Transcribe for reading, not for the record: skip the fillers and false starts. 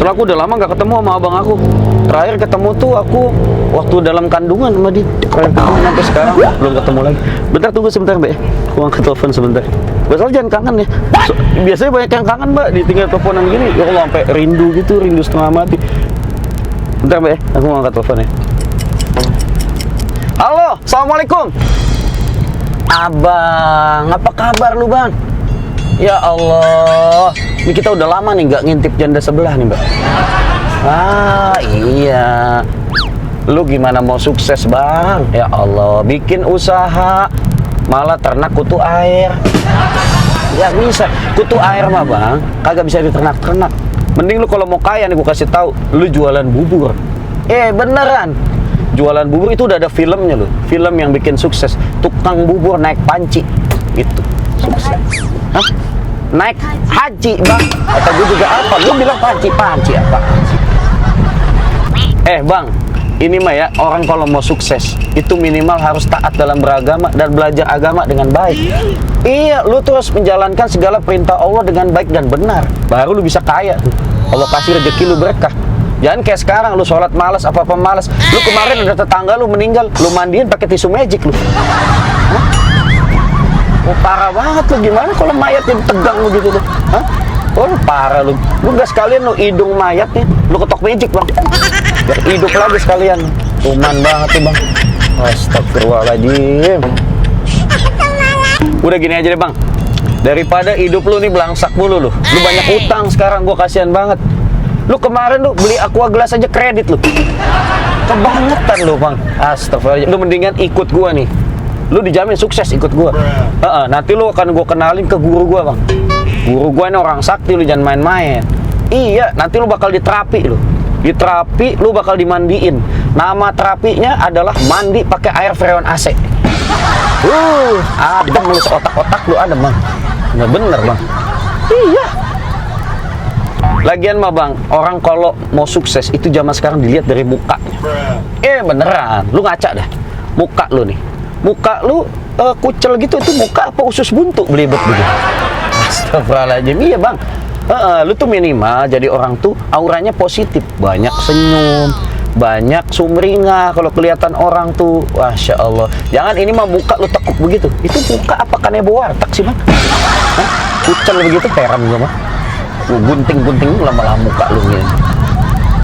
Soalnya aku udah lama gak ketemu sama abang aku. Terakhir ketemu tuh aku waktu dalam kandungan sama dia. Terakhir ketemu sampai sekarang belum ketemu lagi. Bentar, tunggu sebentar, Mbak. Aku angkat telepon sebentar. Basal jangan kangen ya. Biasanya banyak yang kangen, Mbak, ditinggal teleponan gini. Ya Allah, sampai rindu gitu, rindu setengah mati. Bentar, Mbak, aku mau angkat telepon ya. Halo, assalamualaikum. Abang, apa kabar lu, Bang? Ya Allah, ini kita udah lama nih nggak ngintip janda sebelah nih, Mbak. Ah iya, lu gimana mau sukses, Bang? Ya Allah, bikin usaha malah ternak kutu air. Ya bisa, kutu air mah, Bang, kagak bisa diternak-ternak. Mending lu kalau mau kaya nih, gua kasih tahu, lu jualan bubur. Beneran, jualan bubur itu udah ada filmnya loh. Film yang bikin sukses, tukang bubur naik panci, gitu. Sukses. Hah? Naik haji, Bang. Atau gue juga apa? Gue bilang panci apa? Bang, ini mah ya, orang kalau mau sukses itu minimal harus taat dalam beragama dan belajar agama dengan baik. Iya, lu terus menjalankan segala perintah Allah dengan baik dan benar, baru lu bisa kaya. Allah kasih rezeki lu berkah. Jangan kayak sekarang lu sholat malas, apa-apa malas. Lu kemarin ada tetangga lu meninggal, lu mandiin pakai tisu magic lu. Oh, parah banget lu. Gimana kalau mayatnya tegang lu gitu tuh? Hah? Oh, parah lu. Lu gak sekalian lu hidung mayatnya lu ketok magic, Bang. Biar hidup lagi sekalian. Cuman banget tuh, Bang. Astagfirullahaladzim. Udah gini aja deh, Bang. Daripada hidup lu nih belangsak mulu lu. Lu banyak utang sekarang, gua kasihan banget. Lu kemarin lu beli aqua gelas aja kredit lu. Kebangetan lu, Bang. Astagfirullahaladzim. Lu mendingan ikut gua nih. Lu dijamin sukses ikut gua. Nanti lu akan gua kenalin ke guru gua, Bang. Guru gua ini orang sakti, lu jangan main-main. Iya, nanti lu bakal diterapi lu. Diterapi, lu bakal dimandiin. Nama terapinya adalah mandi pakai air freon AC. Adem lu, otak-otak lu adem, Bang. Bener, Bang. Iya. Lagian mah, Bang, orang kalau mau sukses itu zaman sekarang dilihat dari mukanya. Beneran, lu ngaca dah. Muka lu nih. Muka lu kucel gitu, itu muka apa usus buntu belibet gitu. Astagfirullahaladzim. Iya, Bang. Lu tuh minimal jadi orang tuh auranya positif, banyak senyum, banyak sumringah. Kalau kelihatan orang tuh, masya Allah. Jangan ini mah muka lu tekuk begitu. Itu muka apa kanebo warteg sih, Bang? Kucel begitu, heran gua mah. Gunting-gunting lama-lama muka lu gitu.